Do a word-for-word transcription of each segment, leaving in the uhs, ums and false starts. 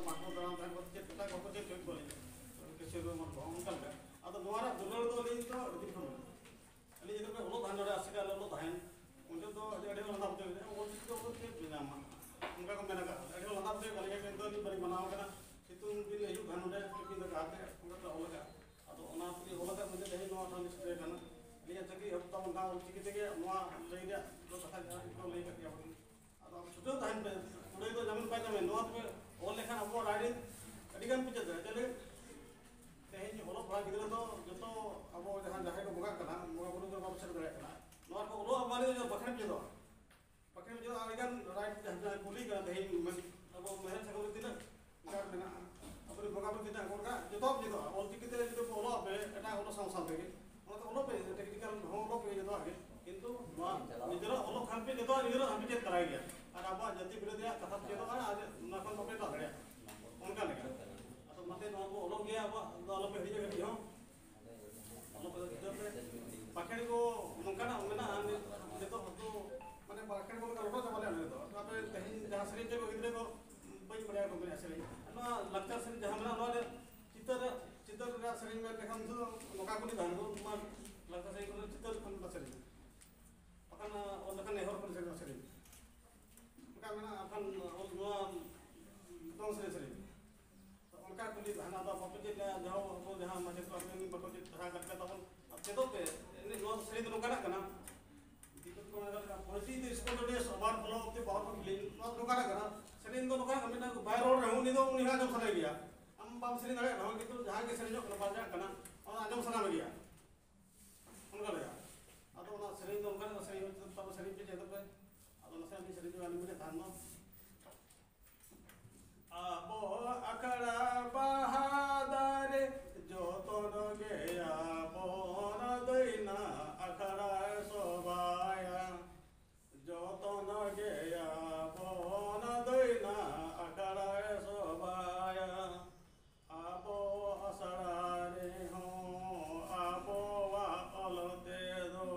ᱵᱟᱠᱚ ᱫᱟᱬᱟᱱ ᱛᱟᱦᱮᱸᱫ, ᱪᱮᱫ ᱠᱚ ᱪᱮᱫ ᱠᱚ ᱪᱮᱫ ᱠᱚ ᱞᱟᱹᱭᱟ, ᱠᱤᱪᱷᱩ ᱫᱚ ᱚᱱᱠᱟ ᱞᱮᱠᱟ᱾ ᱟᱫᱚ ᱱᱚᱣᱟ ᱨᱮᱭᱟᱜ ᱫᱩᱞᱟᱹᱲ ᱫᱚ ᱟᱹᱞᱤᱧ ᱫᱚ ᱟᱹᱰᱤ ᱫᱤᱱ ᱠᱷᱚᱱ ᱟᱹᱞᱤᱧ ᱡᱚᱠᱷᱚᱱ ᱚᱞᱚᱜ ᱛᱟᱦᱮᱱ, ᱱᱚᱰᱮ ᱟᱥᱮᱠᱟ ᱨᱮ ᱚᱞᱚᱜ ᱛᱟᱦᱮᱱ, ᱚᱸᱰᱮ ᱫᱚ ᱟᱹᱰᱤ, ᱟᱹᱰᱤ ᱦᱚᱲ ᱞᱟᱸᱫᱟ ᱵᱩᱡᱷᱟᱹᱣ ᱠᱮᱫᱟ, "ᱚᱞ ᱪᱤᱠᱤ ᱫᱚ ᱚᱞ ᱪᱮᱫ ᱯᱮ ᱧᱟᱢᱟ?" ᱚᱱᱠᱟ ᱠᱚ ᱢᱮᱱ ᱟᱠᱟᱫᱼᱟ᱾ ᱟᱹᱰᱤ ᱦᱚᱲ ᱞᱟᱸᱫᱟ ᱵᱩᱡᱷᱟᱹᱣ ᱠᱮᱫᱟ, ᱟᱹᱞᱤᱧ ᱫᱚ ᱵᱟᱹᱞᱤᱧ ᱢᱟᱱᱟᱣ ᱠᱟᱱᱟ᱾ ᱥᱤᱛᱩᱝ ᱫᱤᱱ ᱦᱤᱡᱩᱜ ᱠᱷᱟᱱ ᱱᱚᱰᱮ ᱴᱤᱯᱤᱱ ᱫᱟᱠᱟ ᱟᱛᱮ ᱚᱸᱰᱮ ᱯᱮ ᱚᱞ ᱟᱠᱟᱫᱼᱟ᱾ ᱟᱫᱚ ᱚᱱᱟ ᱛᱮᱜᱮ ᱚᱞ ᱟᱠᱟᱫ ᱵᱚᱞᱮ ᱛᱮᱦᱮᱧ ᱱᱚᱣᱟ ᱴᱷᱟᱶ ᱥᱮᱴᱮᱨ ᱠᱟᱱᱟ᱾ ᱟᱹᱞᱤᱧᱟᱜ ᱪᱟᱹᱠᱨᱤ ᱮᱦᱚᱵ ᱛᱟᱵᱚᱱ ᱱᱟᱦᱟᱜ ᱚᱞ ᱪᱤᱠᱤ ᱛᱮᱜᱮ, ᱱᱚᱣᱟ ᱞᱟᱹᱭ ᱨᱮᱭᱟᱜ ᱫᱚ ᱠᱟᱛᱷᱟ ᱡᱟᱦᱟᱸ ᱠᱚ ᱞᱟᱹᱭ ᱠᱟᱜ ᱜᱮᱭᱟ ᱵᱚᱱ᱾ ᱟᱫᱚ ᱪᱷᱩᱴᱟᱹᱣ ᱛᱟᱦᱮᱱ ᱯᱮ, ᱠᱩᱲᱟᱹᱭ ᱫᱚ ᱧᱟᱢᱮᱱ ᱵᱟᱭ ᱧᱟᱢᱮᱱ, ᱱᱚᱣᱟ ᱫᱚᱯᱮ ᱚᱞ ᱞᱮᱠᱷᱟᱱ ᱟᱵᱚᱣᱟᱜ ᱨᱟᱭᱨᱤᱛ ᱟᱹᱰᱤ ᱜᱟᱱ ᱯᱮ ᱪᱮᱫ ᱫᱟᱲᱮᱭᱟᱜᱼᱟ᱾ ᱪᱮᱫ ᱞᱟᱹᱜᱤᱫ? ᱛᱮᱦᱮᱧ ᱚᱞᱚᱜ ᱯᱟᱲᱦᱟᱜ ᱜᱤᱫᱽᱨᱟᱹ ᱫᱚ ᱡᱚᱛᱚ ᱟᱵᱚ ᱡᱟᱦᱟᱸ ᱡᱟᱦᱮᱨ ᱠᱚ ᱵᱚᱸᱜᱟᱜ ᱠᱟᱱᱟ, ᱵᱚᱸᱜᱟ ᱵᱩᱨᱩ ᱫᱚ ᱵᱟᱵᱚ ᱥᱮᱴᱮᱨ ᱫᱟᱲᱮᱭᱟᱜ ᱠᱟᱱᱟ᱾ ᱱᱚᱣᱟ ᱠᱚ ᱚᱞᱚᱜ ᱟᱵᱚ ᱱᱤᱭᱟᱹ ᱵᱟᱠᱷᱮᱬ ᱪᱮᱫᱚᱜᱼᱟ᱾ ᱵᱟᱠᱷᱮᱬ ᱪᱮᱫᱚᱜᱼᱟ, ᱟᱹᱰᱤ ᱜᱟᱱ ᱨᱟᱭ ᱡᱟᱦᱟᱸ ᱡᱟᱦᱟᱸ ᱠᱩᱞᱤ ᱠᱟᱱᱟ ᱛᱮᱦᱮᱧ ᱢᱮᱱ-, ᱟᱵᱚ ᱢᱮᱦᱮᱞ ᱥᱟᱹᱜᱩᱱ ᱨᱮ ᱛᱤᱱᱟᱹᱜ ᱜᱟᱲ ᱢᱮᱱᱟᱜᱼᱟ, ᱟᱵᱚᱨᱮᱱ ᱵᱚᱸᱜᱟ ᱵᱩᱨᱩ ᱛᱤᱱᱟᱹᱜ ᱜᱚᱲ ᱠᱟᱜ, ᱡᱚᱛᱚ ᱪᱮᱫᱚᱜᱼᱟ᱾ ᱚᱞ ᱪᱤᱠᱤ ᱛᱮ ᱡᱩᱫᱤ ᱵᱚ ᱚᱞᱚᱜ ᱟᱯᱮ, ᱮᱴᱟᱜ ᱚᱞᱚᱜ ᱥᱟᱶ ᱥᱟᱶ ᱛᱮᱜᱮ, ᱚᱱᱟ ᱫᱚ ᱚᱞᱚᱜ ᱯᱮ, ᱴᱮᱠᱱᱤᱠᱟᱞ ᱦᱚᱸ ᱚᱞᱚᱜ ᱯᱮ, ᱡᱚᱛᱚᱣᱟᱜ ᱜᱮ᱾ ᱠᱤᱱᱛᱩ ᱱᱚᱣᱟ ᱱᱤᱡᱮᱨᱟᱜ ᱚᱞᱚᱜ ᱠᱷᱟᱱ ᱯᱮ, ᱡᱚᱛᱚᱣᱟᱜ ᱱᱤᱡᱮᱨᱟᱜ ᱦᱟᱹᱵᱤᱡ ᱪᱮᱫ ᱛᱟᱨᱟᱭ ᱜᱮᱭᱟ᱾ ᱟᱨ ᱟᱵᱚᱣᱟᱜ ᱡᱟᱹᱛᱤ ᱵᱤᱨᱩᱫᱷ ᱨᱮᱭᱟᱜ ᱠᱟᱛᱷᱟ ᱪᱮᱫᱚᱜᱼᱟ, ᱟᱨ ᱚᱱᱟ ᱠᱷᱚᱱ ᱵᱟᱯᱮ ᱮᱴᱟᱜ ᱫᱟᱲᱮᱭᱟᱜᱼᱟ᱾ ᱚᱱᱠᱟ ᱞᱮᱠᱟ᱾ ᱟᱫᱚ ᱚᱱᱟᱛᱮ ᱱᱚᱣᱟ ᱵᱚ ᱚᱞᱚᱜ ᱜᱮᱭᱟ, ᱟᱵᱚᱣᱟᱜ ᱫᱚ ᱟᱞᱚ ᱯᱮ ᱦᱤᱲᱤᱧᱟ ᱠᱟᱹᱴᱤᱡ ᱦᱚᱸ᱾ ᱚᱞᱚᱜ ᱜᱤᱫᱽᱨᱟᱹ ᱯᱮ᱾ ᱵᱟᱠᱷᱮᱬ ᱠᱚ ᱱᱚᱝᱠᱟᱱᱟᱜ ᱢᱮᱱᱟᱜᱼᱟ, ᱱᱤᱛ-, ᱱᱤᱛᱚᱜ ᱦᱚᱸᱠᱚ, ᱢᱟᱱᱮ, ᱵᱟᱠᱷᱮᱬ ᱠᱚ ᱞᱮᱠᱟ ᱞᱚᱴᱚᱢ ᱪᱟᱵᱟ ᱞᱮᱱᱟ ᱱᱤᱛᱚᱜ᱾ ᱟᱯᱮ ᱛᱮᱦᱮᱧ ᱡᱟᱦᱟᱸ ᱥᱮᱨᱮᱧ ᱪᱮᱫ ᱠᱚ ᱜᱤᱫᱽᱨᱟᱹ ᱠᱚ ᱵᱟᱹᱧ ᱵᱟᱲᱟᱭᱟ ᱠᱚ ᱢᱮᱱᱟ ᱥᱮᱨᱮᱧ᱾ ᱱᱚᱣᱟ ᱞᱟᱠᱪᱟᱨ ᱥᱮᱨᱮᱧ ᱡᱟᱦᱟᱸ ᱢᱮᱱᱟᱜᱼᱟ, ᱱᱚᱣᱟ ᱨᱮ ᱪᱤᱛᱟᱹᱨ, ᱪᱤᱛᱟᱹᱨ ᱨᱮᱱᱟᱜ ᱥᱮᱨᱮᱧ ᱢᱮᱱ ᱞᱮᱠᱷᱟᱱ ᱫᱚ ᱱᱚᱝᱠᱟ ᱠᱚ ᱞᱟᱹᱭ ᱛᱟᱦᱮᱱ ᱠᱚ, ᱱᱚᱣᱟ ᱞᱟᱠᱪᱟᱨ ᱥᱮᱨᱮᱧ ᱠᱚᱫᱚ ᱪᱤᱛᱟᱹᱨ ᱠᱷᱚᱱ ᱫᱚ ᱥᱮᱨᱮᱧ᱾ ᱵᱟᱠᱷᱟᱱ ᱚᱞ ᱞᱮᱠᱷᱟᱱ ᱱᱮᱦᱚᱨ ᱠᱷᱚᱱ ᱥᱮᱨᱮᱧ, ᱥᱮᱨᱮᱧ᱾ ᱚᱱᱠᱟ ᱢᱮᱱᱟᱜᱼᱟ, ᱵᱟᱠᱷᱟᱱ ᱚᱞ ᱱᱚᱣᱟ ᱫᱚᱝ ᱥᱮᱨᱮᱧ, ᱥᱮᱨᱮᱧ᱾ ᱛᱚ ᱚᱱᱠᱟ ᱠᱩᱞᱤ ᱛᱟᱦᱮᱱᱟ, ᱟᱫᱚ ᱵᱟᱠᱚ ᱪᱮᱫ ᱞᱮᱜᱼᱟ, ᱡᱟᱦᱟᱸ ᱟᱵᱚ ᱡᱟᱦᱟᱸ ᱢᱟᱪᱮᱫ ᱠᱚ ᱟᱵᱚ ᱵᱟᱠᱚ ᱪᱮᱫ ᱯᱟᱲᱦᱟᱣ ᱠᱟᱜ ᱞᱮᱠᱟ ᱛᱟᱵᱚᱱ, ᱟᱨ ᱪᱮᱫᱚᱜ ᱯᱮ, ᱮᱱᱮᱡ ᱱᱚᱣᱟ ᱫᱚ ᱥᱮᱨᱮᱧ ᱫᱚ ᱱᱚᱝᱠᱟᱱᱟᱜ ᱠᱟᱱᱟ᱾ ᱫᱤᱠᱩ ᱠᱚ ᱢᱮᱱ ᱠᱟᱜ ᱞᱮᱠᱟ, "Poetry is spontaneous, overflow of the powerful feeling", ᱱᱚᱣᱟ ᱫᱚ ᱱᱚᱝᱠᱟᱱᱟᱜ ᱠᱟᱱᱟ᱾ ᱥᱮᱨᱮᱧ ᱫᱚ ᱱᱚᱝᱠᱟᱱᱟᱜ ᱠᱟᱱᱟ, ᱢᱤᱫᱴᱟᱝ ᱵᱟᱭ ᱨᱚᱲ ᱨᱮᱦᱚᱸ ᱩᱱᱤ ᱫᱚ, ᱩᱱᱤ ᱦᱚᱸ ᱟᱸᱡᱚᱢ ᱥᱟᱱᱟᱭ ᱜᱮᱭᱟ᱾ ᱟᱢ ᱵᱟᱢ ᱥᱮᱨᱮᱧ ᱫᱟᱲᱮᱭᱟᱜ ᱨᱮᱦᱚᱸ, ᱠᱤᱱᱛᱩ ᱡᱟᱦᱟᱸ ᱜᱮ ᱥᱮᱨᱮᱧᱚᱜ ᱠᱟᱱᱟ, ᱵᱟᱡᱟᱜ ᱠᱟᱱᱟ, ᱚᱱᱟ ᱟᱸᱡᱚᱢ ᱥᱟᱱᱟ ᱢᱮ ᱜᱮᱭᱟ᱾ ᱚᱱᱠᱟ ᱞᱮᱠᱟ᱾ ᱟᱫᱚ ᱚᱱᱟ ᱥᱮᱨᱮᱧ ᱫᱚ ᱚᱱᱠᱟ ᱞᱮᱠᱟ ᱥᱮᱨᱮᱧ ᱦᱩᱭᱩᱜ ᱛᱟᱵᱚ, ᱥᱮᱨᱮᱧ ᱯᱮ ᱪᱮᱫᱚᱜ ᱯᱮ᱾ ᱟᱫᱚ ᱱᱟᱥᱮ ᱟᱹᱞᱤᱧ ᱥᱮᱨᱮᱧ ᱧᱚᱜ ᱟᱹᱞᱤᱧ ᱢᱤᱫᱴᱮᱡ ᱫᱷᱟᱨ ᱧᱚᱜ᱾ ᱟᱵᱚ ᱟᱠᱷᱲᱟ ᱵᱟᱦᱟ ᱫᱟᱨᱮ ᱡᱚᱛᱚᱱ ᱜᱮᱭᱟ ᱵᱚᱱ ᱫᱟᱹᱭᱱᱟ ᱟᱠᱷᱲᱟᱭ ᱥᱚᱵᱷᱟᱭᱟ᱾ ᱡᱚᱛᱚᱱ ᱜᱮᱭᱟ ᱵᱚᱱ ᱫᱟᱹᱭᱱᱟ ᱟᱠᱷᱲᱟᱭ ᱥᱚᱵᱷᱟᱭᱟ᱾ ᱟᱵᱚ ᱟᱥᱲᱟ ᱨᱮᱦᱚᱸ ᱟᱵᱚᱣᱟᱜ ᱚᱞ ᱛᱮᱫᱚ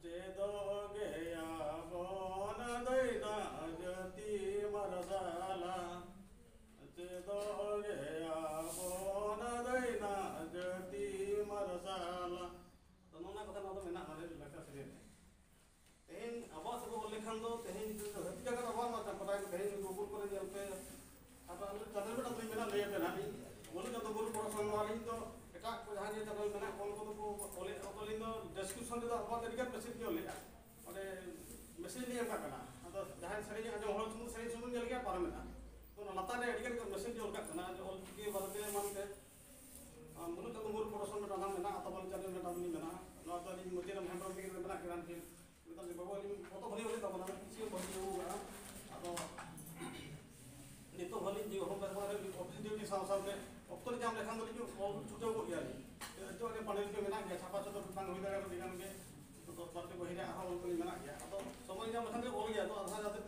ᱪᱮᱫᱚᱜ ᱜᱮᱭᱟ ᱵᱚᱱ ᱫᱟᱹᱭᱱᱟ ᱡᱟᱹᱛᱤ ᱢᱟᱨᱥᱟᱞᱟ᱾ ᱱᱚᱣᱟ ᱞᱤᱧ ᱫᱚ ᱮᱴᱟᱜ ᱠᱚ ᱡᱟᱦᱟᱸ ᱡᱮ ᱪᱮᱱᱮᱞ ᱢᱮᱱᱟᱜ ᱠᱚ, ᱩᱱᱠᱩ ᱫᱚᱠᱚ ᱚᱞᱮᱫ ᱚᱠᱛᱚ ᱞᱤᱧ ᱫᱚ ᱰᱮᱥᱠᱨᱤᱯᱥᱚᱱ ᱨᱮᱫᱚ ᱟᱵᱚᱣᱟᱜ ᱫᱚ ᱟᱹᱰᱤᱜᱟᱱ ᱢᱮᱥᱮᱡᱽ ᱜᱮ ᱚᱞᱮᱫᱼᱟ᱾ ᱚᱸᱰᱮ ᱢᱮᱥᱮᱡᱽ ᱞᱤᱧ ᱮᱢ ᱠᱟᱜ ᱠᱟᱱᱟ᱾ ᱟᱫᱚ ᱡᱟᱦᱟᱸᱭ ᱥᱮᱨᱮᱧ ᱟᱸᱡᱚᱢ ᱦᱚᱲ ᱥᱩᱢᱩᱝ ᱥᱮᱨᱮᱧ ᱥᱩᱢᱩᱝ ᱧᱮᱞ ᱜᱮ ᱯᱟᱨᱚᱢᱮᱱᱟ᱾ ᱚᱱᱟ ᱞᱟᱛᱟᱨ ᱨᱮ ᱟᱹᱰᱤᱜᱟᱱ ᱜᱮ ᱢᱮᱥᱮᱡᱽ ᱚᱞ ᱠᱟᱜ ᱠᱟᱱᱟ ᱡᱮ ᱚᱞ ᱪᱤᱠᱤ ᱵᱟᱨᱮᱛᱮ ᱮᱢᱟᱱ ᱛᱮ᱾ ᱟᱨ ᱢᱩᱞᱩᱠ ᱪᱟᱸᱫᱚ ᱢᱩᱨ ᱯᱨᱚᱰᱟᱠᱥᱚᱱ ᱢᱤᱫᱴᱟᱝ ᱢᱮᱱᱟᱜᱼᱟ, ᱛᱟᱵᱚᱱ ᱪᱟᱸᱫᱚ ᱢᱤᱫᱴᱟᱝ ᱢᱮᱱᱟᱜᱼᱟ᱾ ᱱᱚᱣᱟ ᱫᱚ ᱟᱹᱞᱤᱧ ᱢᱚᱛᱤᱨᱟᱢ ᱦᱮᱢᱵᱨᱚᱢ ᱛᱤᱠᱤᱱ ᱢᱮᱱᱟᱜ ᱠᱤᱱᱟ ᱠᱤᱱ᱾ ᱢᱮᱛᱟᱜ ᱞᱤᱧ, "ᱵᱟᱹᱵᱩ, ᱟᱹᱞᱤᱧ ᱯᱚᱛᱚᱵ ᱦᱚᱸᱞᱤᱧ ᱚᱞᱮᱫ ᱛᱟᱵᱚᱱᱟ, ᱠᱤᱪᱷᱩ ᱵᱟᱹᱞᱤᱧ ᱟᱹᱜᱩ ᱠᱟᱜᱼᱟ᱾ ᱟᱫᱚ ᱱᱤᱛᱚᱜ ᱦᱚᱸᱞᱤᱧ ᱡᱤᱣᱤ ᱦᱚᱲᱢᱚ ᱨᱮ ᱚᱯᱷᱤᱥ ᱰᱤᱭᱩᱴᱤ ᱥᱟᱶ ᱥᱟᱶᱛᱮ ᱚᱠᱛᱚ ᱞᱤᱧ ᱧᱟᱢ ᱞᱮᱠᱷᱟᱱ ᱫᱚᱞᱤᱧ ᱚᱞ ᱪᱷᱩᱴᱟᱹᱣ ᱠᱚᱜ ᱜᱮᱭᱟᱞᱤᱧ᱾ ᱱᱤᱛᱚᱜ ᱟᱹᱰᱤ ᱯᱟᱸᱰᱮ ᱠᱚ ᱢᱮᱱᱟᱜ ᱜᱮᱭᱟ, ᱪᱷᱟᱯᱟ ᱪᱷᱚᱯᱟ ᱵᱟᱝ ᱦᱩᱭ ᱫᱟᱲᱮᱭᱟᱜᱼᱟ, ᱟᱹᱰᱤ ᱜᱟᱱ ᱜᱮ ᱫᱚᱥ ᱵᱟᱨᱚᱴᱤ ᱵᱚᱦᱤ ᱨᱮᱭᱟᱜ ᱟᱨᱦᱚᱸ ᱚᱞ ᱠᱚᱞᱤᱧ ᱢᱮᱱᱟᱜ ᱜᱮᱭᱟ᱾ ᱟᱫᱚ ᱥᱚᱢᱚᱭ ᱧᱟᱢ ᱞᱮᱠᱷᱟᱱ ᱜᱮ ᱚᱞ ᱜᱮᱭᱟ, ᱟᱫᱚ ᱟᱫᱷᱟ ᱟᱫᱷᱟ ᱛᱮ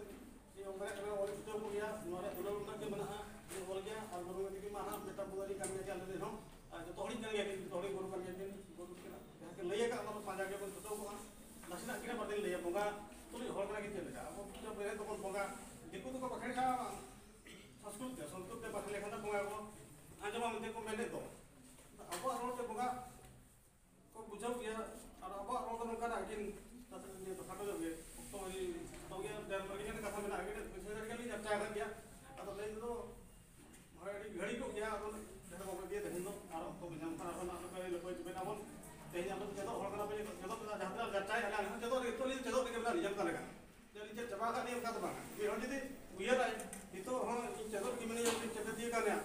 ᱤᱧ ᱚᱱᱠᱟᱱᱟᱜ ᱠᱟᱱᱟ, ᱚᱞ ᱪᱷᱩᱴᱟᱹᱣ ᱠᱚᱜ ᱜᱮᱭᱟ᱾ ᱱᱚᱣᱟ ᱨᱮ ᱫᱩᱞᱟᱹᱲ ᱩᱱᱟᱹᱜ ᱜᱮ ᱢᱮᱱᱟᱜᱼᱟ, ᱤᱧ ᱚᱞ ᱜᱮᱭᱟ᱾ ᱟᱨ ᱜᱩᱨᱩ ᱜᱚᱢᱠᱮ ᱛᱤᱠᱤᱱ ᱢᱟ ᱦᱟᱸᱜ ᱢᱤᱫᱴᱟᱝ ᱵᱩᱫᱟᱹ ᱨᱤᱧ ᱠᱟᱹᱢᱤᱭᱟ ᱠᱤ ᱟᱞᱮ ᱨᱮᱱ ᱦᱚᱸ, ᱟᱨ ᱡᱚᱛᱚ ᱦᱚᱲᱤᱧ ᱠᱟᱹᱢᱤᱭᱟ ᱠᱤ, ᱡᱚᱛᱚ ᱦᱚᱲᱤᱧ ᱜᱩᱨᱩ ᱠᱟᱹᱢᱤᱭᱟ ᱠᱤ, ᱜᱩᱨᱩ ᱠᱤᱱ ᱡᱟᱦᱟᱸ ᱠᱤᱱ ᱞᱟᱹᱭ ᱟᱠᱟᱫ, ᱚᱱᱟ ᱫᱚ ᱯᱟᱸᱡᱟ ᱜᱮᱵᱚᱱ ᱪᱷᱩᱴᱟᱹᱣ ᱠᱚᱜᱼᱟ᱾ ᱱᱟᱥᱮᱱᱟᱜ ᱜᱮ ᱵᱟᱹᱞᱤᱧ ᱞᱟᱹᱭᱟ, ᱵᱚᱸᱜᱟ ᱛᱩᱞᱩᱡ ᱦᱚᱲ ᱠᱟᱱᱟ ᱠᱤᱱ ᱪᱮᱫ ᱞᱮᱠᱟ? ᱟᱵᱚ ᱯᱩᱡᱟᱹ ᱵᱮᱨᱮᱫ ᱫᱚᱵᱚᱱ ᱵᱚᱸᱜᱟ, ᱫᱤᱠᱩ ᱫᱚᱠᱚ ᱵᱟᱠᱷᱮᱲ ᱠᱟᱜᱼᱟ ᱥᱚᱝᱥᱠᱨᱤᱛ ᱛᱮ, ᱥᱚᱝᱥᱠᱨᱤᱛ ᱛᱮ ᱵᱟᱠᱷᱮᱲ ᱞᱮᱠᱷᱟᱱ ᱫᱚ ᱵᱚᱸᱜᱟ ᱠᱚ ᱟᱸᱡᱚᱢᱟ ᱢᱮᱱᱛᱮ ᱠᱚ ᱢᱮᱱᱮᱫ ᱫᱚ᱾ ᱟᱵᱚᱣᱟᱜ ᱨᱚᱲ ᱛᱮ ᱵᱚᱸᱜᱟ ᱠᱚ ᱵᱩᱡᱷᱟᱹᱣ ᱜᱮᱭᱟ᱾ ᱟᱨ ᱟᱵᱚᱣᱟᱜ ᱨᱚᱲ ᱫᱚ ᱱᱚᱝᱠᱟᱱᱟᱜ ᱜᱮ, ᱱᱤᱭᱟᱹ ᱫᱚ ᱠᱷᱟᱴᱚ ᱧᱚᱜ ᱜᱮ, ᱚᱠᱛᱚ ᱦᱩᱭ ᱠᱟᱱ ᱜᱮᱭᱟ, ᱰᱷᱮᱨ ᱟᱹᱰᱤ ᱜᱟᱱ ᱠᱟᱛᱷᱟ ᱢᱮᱱᱟᱜᱼᱟ, ᱟᱹᱰᱤ ᱜᱟᱱ ᱵᱩᱡᱷᱟᱹᱣ ᱫᱟᱲᱮ ᱜᱮᱭᱟ, ᱪᱟᱨᱪᱟ ᱟᱠᱟᱫ ᱜᱮᱭᱟ᱾ ᱟᱫᱚ ᱞᱟᱹᱭ ᱛᱮᱫᱚ ᱦᱳᱭ, ᱟᱹᱰᱤ ᱜᱷᱟᱹᱲᱤ ᱠᱚᱜ ᱜᱮᱭᱟ, ᱟᱫᱚ ᱰᱷᱮᱨ ᱵᱟᱵᱚᱱ ᱤᱫᱤᱭᱟ ᱛᱮᱦᱮᱧ ᱫᱚ, ᱟᱨ ᱚᱠᱛᱚ ᱠᱚ ᱧᱟᱢ ᱠᱷᱟᱱ ᱟᱨᱦᱚᱸ ᱱᱟᱜ ᱱᱚᱝᱠᱟ ᱞᱟᱹᱯᱟᱹᱭ ᱪᱮᱯᱮᱡ ᱟᱵᱚᱱ᱾ ᱛᱮᱦᱮᱧ ᱟᱵᱚ ᱪᱮᱫᱚᱜ ᱦᱚᱲ ᱠᱟᱱᱟ ᱵᱚᱱ, ᱪᱮᱫᱚᱜ ᱠᱟᱱᱟ, ᱡᱟᱦᱟᱸ ᱛᱤᱱᱟᱹᱜ ᱪᱟᱭ ᱟᱞᱮ ᱦᱚᱸ ᱪᱮᱫᱚᱜ ᱨᱮ, ᱱᱤᱛᱚᱜ ᱞᱤᱧ ᱪᱮᱫᱚᱜ ᱨᱮᱜᱮ ᱢᱮᱱᱟᱜ ᱞᱤᱧᱟ, ᱚᱱᱠᱟ ᱞᱮᱠᱟ᱾ ᱡᱮ ᱟᱹᱞᱤᱧ ᱪᱮᱫ ᱪᱟᱵᱟ ᱟᱠᱟᱫ ᱞᱤᱧᱟ, ᱚᱱᱠᱟ ᱫᱚ ᱵᱟᱝᱟ᱾ ᱢᱤᱫ ᱦᱚᱲ ᱡᱩᱫᱤ ᱩᱭᱦᱟᱹᱨᱟᱭ, ᱱᱤᱛᱚᱜ ᱦᱚᱸ ᱤᱧ ᱪᱮᱫᱚᱜ ᱨᱮᱜᱮ ᱢᱤᱱᱟᱹᱧᱟ, ᱤᱧ ᱪᱮᱫ ᱤᱫᱤ ᱠᱟᱱᱟ,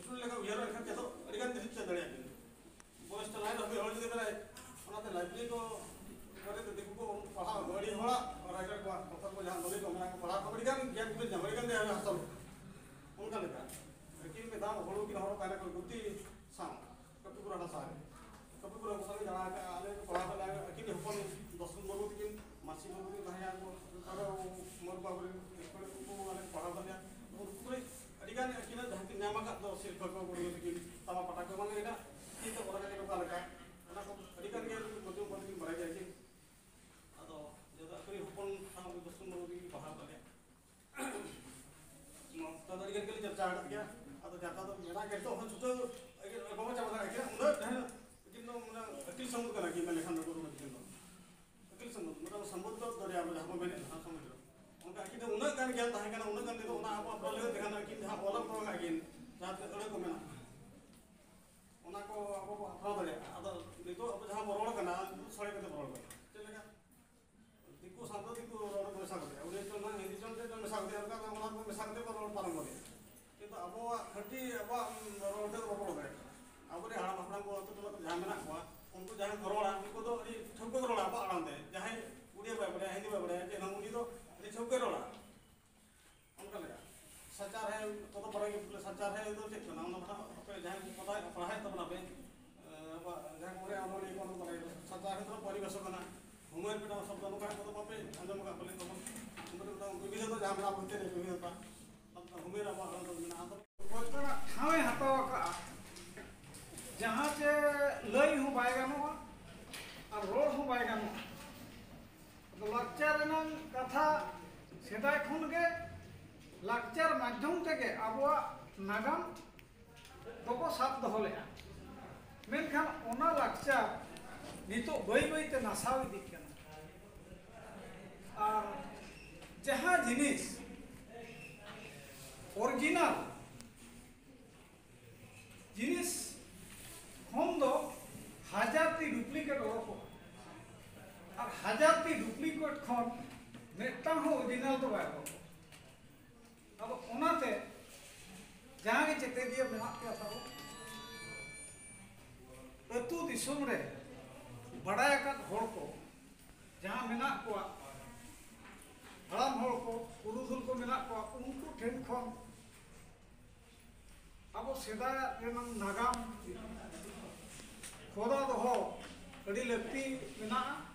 ᱥᱴᱩᱰᱮᱱᱴ ᱞᱮᱠᱟ ᱩᱭᱦᱟᱹᱨ ᱞᱮᱠᱷᱟᱱ ᱪᱮᱫᱚᱜ ᱟᱹᱰᱤ ᱜᱟᱱ ᱡᱤᱱᱤᱥ ᱪᱮᱫ ᱫᱟᱲᱮᱭᱟᱜ ᱠᱟᱱᱟ᱾ ᱵᱚᱭᱮᱥ ᱪᱟᱞᱟᱣ ᱮᱱ ᱨᱮᱦᱚᱸ ᱢᱤᱫ ᱦᱚᱲ ᱡᱩᱫᱤ ᱢᱮᱱᱟᱭ, ᱚᱱᱟᱛᱮ ᱞᱟᱭᱵᱨᱮᱨᱤ ᱠᱚ ᱵᱟᱨᱮᱛᱮ ᱫᱤᱠᱩ ᱠᱚ ᱯᱟᱲᱦᱟᱣ, ᱟᱹᱰᱤ ᱦᱚᱲᱟᱜ ᱨᱟᱭᱴᱟᱨ ᱠᱚᱣᱟᱜ ᱯᱚᱛᱚᱵ ᱠᱚ ᱡᱟᱦᱟᱸ ᱱᱚᱞᱮᱡᱽ ᱠᱚ ᱢᱮᱱᱟᱜ ᱠᱚ, ᱯᱟᱲᱦᱟᱣ ᱠᱚ ᱟᱹᱰᱤ ᱜᱟᱱ ᱜᱮᱭᱟᱱ ᱠᱚ ᱧᱟᱢᱟ, ᱟᱹᱰᱤ ᱜᱟᱱ ᱜᱮ ᱦᱟᱥᱚᱞ᱾ ᱚᱱᱠᱟ ᱞᱮᱠᱟ ᱟᱹᱠᱤᱱ ᱢᱤᱫ ᱫᱷᱟᱣ ᱦᱩᱲᱩ ᱠᱤᱱ ᱦᱚᱨᱚᱜ ᱛᱟᱦᱮᱱᱟ ᱠᱚ ᱜᱩᱛᱤ ᱥᱟᱶ, ᱠᱟᱹᱯᱤᱯᱩᱨᱟ ᱦᱟᱥᱟ ᱨᱮ᱾ ᱠᱟᱹᱯᱤᱯᱩᱨᱟ ᱦᱟᱥᱟ ᱨᱮ ᱫᱟᱬᱟ ᱟᱠᱟᱫᱼᱟ, ᱟᱞᱮ ᱠᱚ ᱯᱟᱲᱦᱟᱣ ᱠᱟᱫ ᱞᱮᱭᱟ, ᱟᱹᱠᱤᱱ ᱦᱚᱯᱚᱱ ᱫᱚᱥ ᱢᱩᱨᱢᱩ ᱛᱟᱹᱠᱤᱱ, ᱢᱟᱹᱥᱤ ᱢᱩᱨᱢᱩ ᱛᱟᱦᱮᱸᱭᱟ ᱠᱚ, ᱟᱨᱚ ᱢᱚᱨᱩ ᱵᱟᱵᱩ ᱨᱮᱱ ᱩᱱᱠᱩ ᱟᱞᱮ ᱠᱚ ᱯᱟᱲᱦᱟᱣ ᱠᱟᱫ ᱞᱮᱭᱟ᱾ ᱩᱱᱠᱩ ᱠᱚᱨᱮ ᱟᱹᱰᱤ ᱜᱟᱱ ᱟᱹᱠᱤᱱᱟᱜ ᱡᱟᱦᱟᱸ ᱠᱤᱱ ᱧᱟᱢ ᱟᱠᱟᱫ ᱫᱚ ᱥᱤᱨᱯᱷᱟᱹ ᱠᱚ, ᱜᱩᱨᱩ ᱛᱟᱹᱠᱤᱱ ᱛᱟᱢᱟ ᱯᱟᱴᱟ ᱠᱚ ᱮᱢᱟᱱ ᱞᱮᱠᱟ, ᱪᱮᱫ ᱚᱱᱟ ᱠᱟᱛᱮ ᱚᱠᱟ ᱞᱮᱠᱟ, ᱚᱱᱟ ᱠᱚ ᱟᱹᱰᱤ ᱜᱟᱱ ᱜᱮ ᱢᱚᱡᱽ ᱢᱚᱡᱽ ᱠᱤᱱ ᱵᱟᱲᱟᱭ ᱜᱮᱭᱟ ᱠᱤᱱ᱾ ᱟᱫᱚ ᱡᱚᱛᱚ ᱟᱹᱠᱷᱨᱤᱧ ᱦᱚᱯᱚᱱ ᱥᱟᱶ ᱩᱱᱤ ᱫᱚᱥᱩᱱ ᱵᱟᱹᱵᱩ ᱛᱟᱹᱠᱤᱱ ᱯᱟᱲᱦᱟᱣ ᱠᱟᱜ ᱞᱮᱭᱟ᱾ ᱱᱚᱣᱟ ᱫᱚ ᱟᱹᱰᱤ ᱜᱟᱱ ᱜᱮᱞᱮ ᱪᱟᱨᱪᱟ ᱟᱠᱟᱫ ᱜᱮᱭᱟ᱾ ᱟᱫᱚ ᱪᱟᱨᱪᱟ ᱫᱚ ᱢᱮᱱᱟᱜ ᱜᱮᱭᱟ, ᱱᱤᱛᱚᱜ ᱦᱚᱸ ᱪᱷᱩᱴᱟᱹᱣ ᱵᱟᱵᱚ ᱪᱟᱵᱟ ᱫᱟᱲᱮᱭᱟᱜ ᱜᱮᱭᱟ᱾ ᱩᱱᱟᱹᱜ ᱰᱷᱮᱨ ᱟᱹᱠᱤᱞ ᱥᱚᱢᱵᱚᱫ ᱠᱟᱱᱟ ᱠᱤ ᱢᱮᱱ ᱞᱮᱠᱷᱟᱱ ᱫᱚ ᱜᱩᱨᱩ ᱢᱚᱱᱤ ᱴᱷᱮᱱ ᱫᱚ᱾ ᱟᱹᱠᱤᱞ ᱥᱚᱢᱵᱚᱫ, ᱢᱚᱛᱞᱚᱵ ᱥᱚᱢᱵᱚᱫ ᱫᱚ ᱫᱚᱨᱭᱟ ᱵᱚᱞᱮ ᱡᱟᱦᱟᱸ ᱵᱚᱱ ᱢᱮᱱᱮᱫ ᱠᱟᱱᱟ ᱥᱚᱢᱩᱫᱨᱚ᱾ ᱚᱱᱠᱟ ᱟᱹᱠᱤᱞ ᱫᱚ ᱩᱱᱟᱹᱜ ᱜᱟᱱ ᱜᱮᱭᱟᱱ ᱛᱟᱦᱮᱸ ᱠᱟᱱᱟ, ᱩᱱᱟᱹᱜ ᱜᱟᱱ ᱛᱮᱫᱚ ᱚᱱᱟ ᱟᱵᱚ ᱟᱯᱱᱟᱨ ᱞᱟᱹᱜᱤᱫ ᱛᱮ ᱠᱷᱟᱱ ᱟᱹᱠᱤᱞ ᱡᱟᱦᱟᱸ ᱚᱞ ᱟᱠᱚ ᱟᱠᱟᱫ ᱠᱤᱱ, ᱡᱟᱦᱟᱸ ᱛᱤᱱᱟᱹᱜ ᱟᱹᱲᱟᱹ ᱠᱚ ᱢᱮᱱᱟᱜᱼᱟ᱾ ᱯᱟᱲᱦᱟᱣ ᱫᱟᱲᱮᱭᱟᱜᱼᱟ᱾ ᱟᱫᱚ ᱱᱤᱛᱚᱜ ᱟᱵᱚ ᱡᱟᱦᱟᱸ ᱵᱚ ᱨᱚᱲ ᱠᱟᱱᱟ, ᱩᱱᱠᱩ ᱥᱚᱲᱮ ᱠᱟᱛᱮ ᱵᱚ ᱨᱚᱲ ᱠᱟᱱᱟ᱾ ᱪᱮᱫ ᱞᱮᱠᱟ? ᱫᱤᱠᱩ ᱥᱟᱶᱛᱮ ᱫᱤᱠᱩ ᱨᱚᱲ ᱢᱮᱥᱟ ᱠᱟᱛᱮ, ᱩᱲᱤᱭᱟ ᱪᱚ ᱱᱟ ᱦᱤᱱᱫᱤ ᱪᱚ ᱪᱮᱫ ᱪᱚ ᱢᱮᱥᱟ ᱠᱟᱛᱮ, ᱚᱱᱠᱟ ᱚᱱᱟ ᱠᱚ ᱢᱮᱥᱟ ᱠᱟᱛᱮ ᱵᱚ ᱨᱚᱲ ᱯᱟᱨᱚᱢ ᱜᱚᱫᱮᱜᱼᱟ᱾ ᱠᱤᱱᱛᱩ ᱟᱵᱚᱣᱟᱜ ᱠᱷᱟᱹᱴᱤ ᱟᱵᱚᱣᱟᱜ ᱨᱚᱲ ᱛᱮ ᱵᱟᱵᱚ ᱨᱚᱲ ᱫᱟᱲᱮᱭᱟᱜ ᱠᱟᱱᱟ᱾ ᱟᱵᱚᱨᱮᱱ ᱦᱟᱲᱟᱢ ᱦᱟᱯᱲᱟᱢ ᱠᱚ ᱟᱹᱛᱩ ᱴᱚᱞᱟ ᱠᱚᱨᱮ ᱡᱟᱦᱟᱸ ᱢᱮᱱᱟᱜ ᱠᱚᱣᱟ, ᱩᱱᱠᱩ ᱡᱟᱦᱟᱸᱭ ᱠᱚ ᱨᱚᱲᱟ, ᱩᱱᱠᱩ ᱫᱚ ᱟᱹᱰᱤ ᱴᱷᱟᱹᱣᱠᱟᱹ ᱠᱚ ᱨᱚᱲᱟ ᱟᱵᱚᱣᱟᱜ ᱟᱲᱟᱝ ᱛᱮ᱾ ᱡᱟᱦᱟᱸᱭ ᱩᱲᱤᱭᱟ ᱵᱟᱭ ᱵᱟᱲᱟᱭᱟ, ᱦᱤᱱᱫᱤ ᱵᱟᱭ ᱵᱟᱲᱟᱭᱟ, ᱪᱮᱫ ᱦᱚᱸ, ᱩᱱᱤ ᱫᱚ ᱟᱹᱰᱤ ᱴᱷᱟᱹᱣᱠᱟᱹ ᱨᱚᱲᱟ᱾ ᱚᱱᱠᱟ ᱞᱮᱠᱟ ᱥᱟᱪᱟᱨᱦᱮᱫ ᱠᱚᱫᱚ ᱵᱟᱲᱟᱭ ᱜᱮ, ᱵᱚᱞᱮ ᱥᱟᱪᱟᱨᱦᱮᱫ ᱫᱚ ᱪᱮᱫ ᱠᱟᱱᱟ? ᱚᱱᱟ ᱫᱚ ᱦᱟᱸᱜ ᱟᱯᱮ ᱡᱟᱦᱟᱸᱭ ᱠᱚ ᱯᱟᱲᱦᱟᱣ, ᱯᱟᱲᱦᱟᱣᱮᱫ ᱛᱟᱵᱚᱱᱟ ᱯᱮ, ᱮ, ᱟᱵᱚᱣᱟᱜ ᱡᱟᱦᱟᱸ ᱠᱚᱨᱮ ᱟᱵᱚ ᱞᱟᱹᱭ ᱵᱚᱱ ᱵᱟᱲᱟᱭ, ᱥᱟᱪᱟᱨᱦᱮᱫ ᱫᱚ ᱯᱚᱨᱤᱵᱮᱥ ᱠᱟᱱᱟ᱾ ᱦᱩᱢᱮᱨ ᱢᱤᱫᱴᱟᱝ ᱥᱚᱵᱫᱚ ᱱᱚᱝᱠᱟ ᱠᱚᱫᱚ ᱵᱟᱯᱮ ᱟᱸᱡᱚᱢ ᱟᱠᱟᱫ ᱯᱟᱞᱮ ᱛᱟᱵᱚᱱ? ᱦᱩᱢᱮᱨ ᱢᱤᱫᱴᱟᱝ ᱵᱤᱵᱷᱤᱱᱱᱚ ᱡᱟᱦᱟᱸ ᱢᱮᱱᱟᱜ ᱵᱚᱱ ᱛᱮ ᱵᱤᱵᱷᱤᱱᱱᱚ ᱦᱩᱢᱮᱨ ᱟᱵᱚᱣᱟᱜ ᱟᱲᱟᱝ ᱫᱚ ᱢᱮᱱᱟᱜᱼᱟ᱾ ᱟᱫᱚ ᱚᱠᱚᱭ ᱴᱷᱟᱶ ᱮ ᱦᱟᱛᱟᱣ ᱟᱠᱟᱫᱼᱟ, ᱡᱟᱦᱟᱸ ᱪᱮ ᱞᱟᱹᱭ ᱦᱚᱸ ᱵᱟᱭ ᱜᱟᱱᱚᱜᱼᱟ ᱟᱨ ᱨᱚᱲ ᱦᱚᱸ ᱵᱟᱭ ᱜᱟᱱᱚᱜᱼᱟ᱾ ᱟᱫᱚ ᱞᱟᱠᱪᱟᱨ ᱨᱮᱱᱟᱜ ᱠᱟᱛᱷᱟ, ᱥᱮᱫᱟᱭ ᱠᱷᱚᱱ ᱜᱮ ᱞᱟᱠᱪᱟᱨ ᱢᱟᱫᱽᱫᱷᱚᱢ ᱛᱮᱜᱮ ᱟᱵᱚᱣᱟᱜ ᱱᱟᱜᱟᱢ ᱫᱚᱠᱚ ᱥᱟᱵ ᱫᱚᱦᱚ ᱞᱮᱫᱼᱟ᱾ ᱢᱮᱱᱠᱷᱟᱱ ᱚᱱᱟ ᱞᱟᱠᱪᱟᱨ ᱱᱤᱛᱚᱜ ᱵᱟᱹᱭ ᱵᱟᱹᱭ ᱛᱮ ᱱᱟᱥᱟᱣ ᱤᱫᱤᱜ ᱠᱟᱱᱟ᱾ ᱟᱨ ᱡᱟᱦᱟᱸ ᱡᱤᱱᱤᱥ ᱚᱨᱤᱡᱤᱱᱟᱞ ᱡᱤᱱᱤᱥ ᱠᱷᱚᱱ ᱫᱚ ᱦᱟᱡᱟᱨ ᱴᱤ ᱰᱩᱯᱞᱤᱠᱮᱴ ᱚᱰᱚᱠᱚᱜᱼᱟ, ᱟᱨ ᱦᱟᱡᱟᱨ ᱴᱤ ᱰᱩᱯᱞᱤᱠᱮᱴ ᱠᱷᱚᱱ ᱢᱤᱫᱴᱟᱝ ᱦᱚᱸ ᱚᱨᱤᱡᱤᱱᱟᱞ ᱫᱚ ᱵᱟᱭ ᱚᱰᱚᱠᱚᱜᱼᱟ᱾ ᱟᱫᱚ ᱚᱱᱟᱛᱮ ᱡᱟᱦᱟᱸ ᱜᱮ ᱪᱮᱛᱮᱫᱤᱭᱟᱹ ᱢᱮᱱᱟᱜ ᱯᱮᱭᱟ ᱛᱟᱵᱚ, ᱟᱹᱛᱩ ᱫᱤᱥᱚᱢ ᱨᱮ ᱵᱟᱲᱟᱭ ᱟᱠᱟᱫ ᱦᱚᱲ ᱠᱚ ᱡᱟᱦᱟᱸ ᱢᱮᱱᱟᱜ ᱠᱚᱣᱟ, ᱦᱟᱲᱟᱢ ᱦᱚᱲ ᱠᱚ, ᱯᱩᱨᱩᱫᱷᱩᱞ ᱠᱚ ᱢᱮᱱᱟᱜ ᱠᱚᱣᱟ, ᱩᱱᱠᱩ ᱴᱷᱮᱱ ᱠᱷᱚᱱ ᱟᱵᱚ ᱥᱮᱫᱟᱭᱟᱜ ᱨᱮᱱᱟᱜ ᱱᱟᱜᱟᱢ ᱠᱷᱚᱫᱟ ᱫᱚᱦᱚ ᱟᱹᱰᱤ ᱞᱟᱹᱠᱛᱤ ᱢᱮᱱᱟᱜᱼᱟ᱾